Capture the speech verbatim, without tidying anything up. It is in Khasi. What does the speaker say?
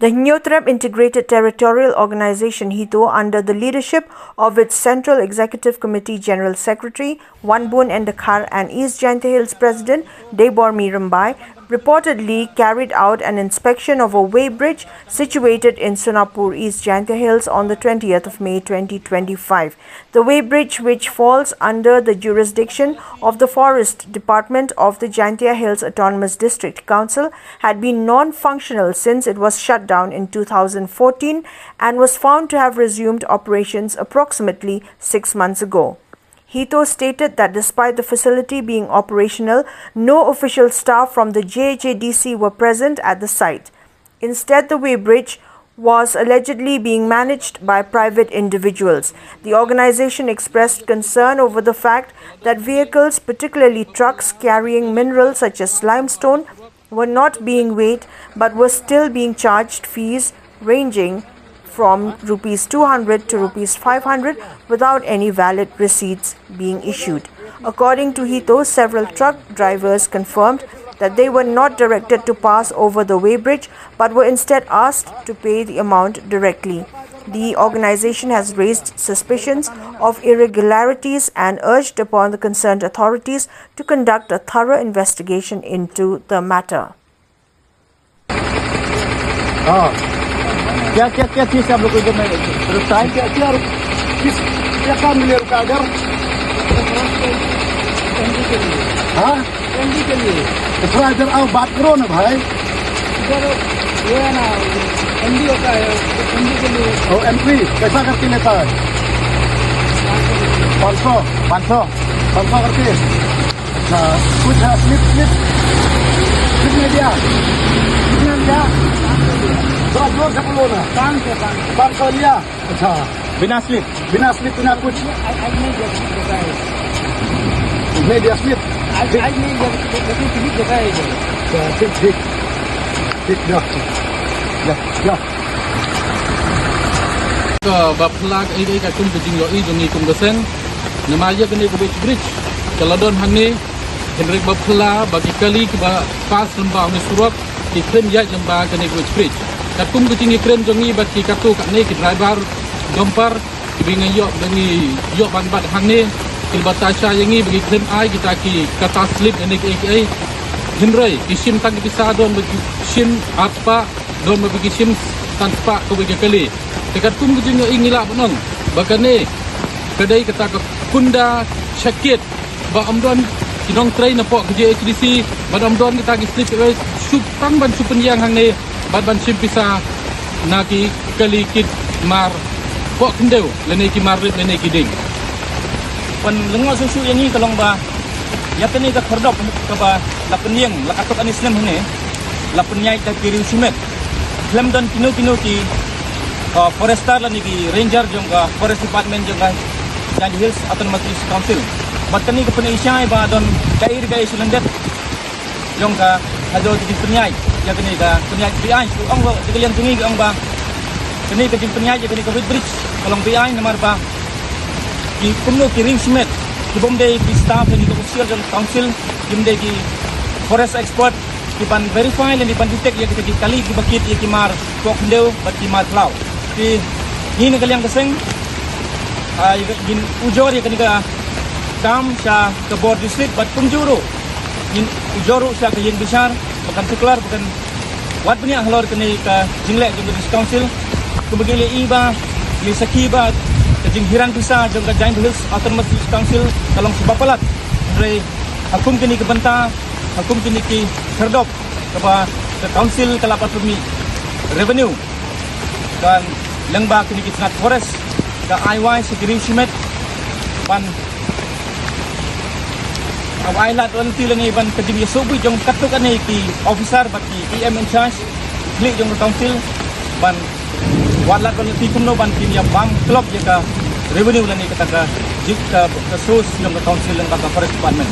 The Hynñiewtrep Integrated Territorial Organization, HITO, under the leadership of its Central Executive Committee General Secretary Wanbun N Dkhar and East Jaintia Hills President Deibormi Rymbai, reportedly carried out an inspection of a weighbridge situated in Sonapur, East Jaintia Hills on the twentieth of May twenty twenty-five. The weighbridge, which falls under the jurisdiction of the Forest Department of the Jaintia Hills Autonomous District Council, had been non-functional since it was shut down in two thousand fourteen and was found to have resumed operations approximately six months ago. HITO stated that despite the facility being operational, no official staff from the J H A D C were present at the site. Instead, the weighbridge was allegedly being managed by private individuals. The organization expressed concern over the fact that vehicles, particularly trucks carrying minerals such as limestone, were not being weighed but were still being charged fees ranging from rupees two hundred to rupees five hundred without any valid receipts being issued. According to HITO, several truck drivers confirmed that they were not directed to pass over the weighbridge but were instead asked to pay the amount directly. The organization has raised suspicions of irregularities and urged upon the concerned authorities to conduct a thorough investigation into the matter. हाँ। क्या, क्या, क्या चीज़ आप लोग को इधर में रखता है? क्या, क्या, किस, क्या काम मिले रुका इधर? हाँ? एमडी के लिए। तो थोड़ा इधर आओ, बात करो ना भाई। इधर वो है ना, एमडी होता है, एमडी के लिए। ओ, एंट्री कैसा करके लेता है? पाँच सौ। पाँच सौ? पाँच सौ करके। अच्छा, कुछ है, स्लिप, स्लिप, स्लिप नहीं दिया? कितने दिया? थोड़ा जोर से बोलो ना। पाँच सौ, पाँच सौ। पाँच सौ लिया? अच्छा। बिना स्लिप? बिना स्लिप, बिना कुछ? आज, आज नहीं दिया, स्लिप देता है। नहीं दिया स्लिप? आज, ठीक। आज नहीं दिया, लेकिन स्लिप देता है इधर। अच्छा, ठीक, ठीक। ठीक, जा। जा, जा। Ka ba phylla ka ei ka ei katkum ka jingïohi jong ngi kum ka seng. Namar ïa kane ka weight bridge ka la don hangne, hynrei ba phylla ba ki kali kiba pass lyngba une u surok ki khlem ïaid lyngba kane ka weight bridge. Katkum ka jingïakren jong ngi bad ki katto katne ki driver dumper kiba ngi ïoh, ba ngi ïoh ban bat hangne, kiba batai sha ïa ngi ba ki khlem ai kita ki kata slip ne kiei kiei. Hynrei ki shim tang ki pisa, don ba ki shim arspah, don ba ki shim sanspah kawei ka kali. Te katkum ka jingïohi ngi lah ban ong ba kane ka dei kata ka kunda shakit ba ym don ki nongtrei na pok ka J H D C, ba ym don kita ki slip, eh, shu tang ban shu pynïeng hangne bad ban shim pisa na ki kali ki mar pok khyndew lane ki mar rip lane ki dieng. Ban lyngngoh shuh shuh ïa ngi ka long ba ïa kane ka khyrdop kaba la pynïeng la katto katne snem hangne la pynïaid da ki riew shimet. Khlem don kino kino ki, uh, forester lane ki ranger jong ka forest department jong ka Jaintia Hills Autonomous District Council. Bad kane ka pynïaid shai ba don kaei re kaei shu lyndet jong ka haduh ka jingpynïaid ïa kane ka pynïaid beaiñ, shu ong ba ka liang jong ngi ka ong ba kane ka jingpynïaid ïa kane ka weight bridge ka long beaiñ namar ba ki kumno ki riew shimet ki bym dei ki staff lane ki official jong ka council, ki bym dei ki forest expert ki ban verify lane ban detect ïa kita ki kali kiba kit ïa ki mar pok khyndew bad ki mar khlaw. Te ngi na ka liang ka seng, ah, ngin ujor ïa kane ka kam sha ka bor district bad kumjuh ruh ngin ujor ruh sha ka ïing bishar ba kan tuklar, ba kan wad bniah halor kane ka jingleh jong ka District Council. Kumba ngi la ïohi ba, ngi la sakhi ba ka jinghiran pisa jong ka Jaintia Hills Autonomous District Council ka long kaba palat. Hynrei ha kum kane ka bynta, ha kum kine ki khyrdop kaba ka council ka la pynmih revenue, ka lyngba kine ki tnat forest ka ai wai sha ki riew shimet ban, ka ai lad royalty lane ban ka jingïasohbuit jong katto katne ki officer bad ki E M in charge, ki khlieh jong ka council ban wad lad royalty kumno ban kin ïa bam klop ïa ka revenue lane kata ka jing ka, ka source jong ka council lyngba ka forest department.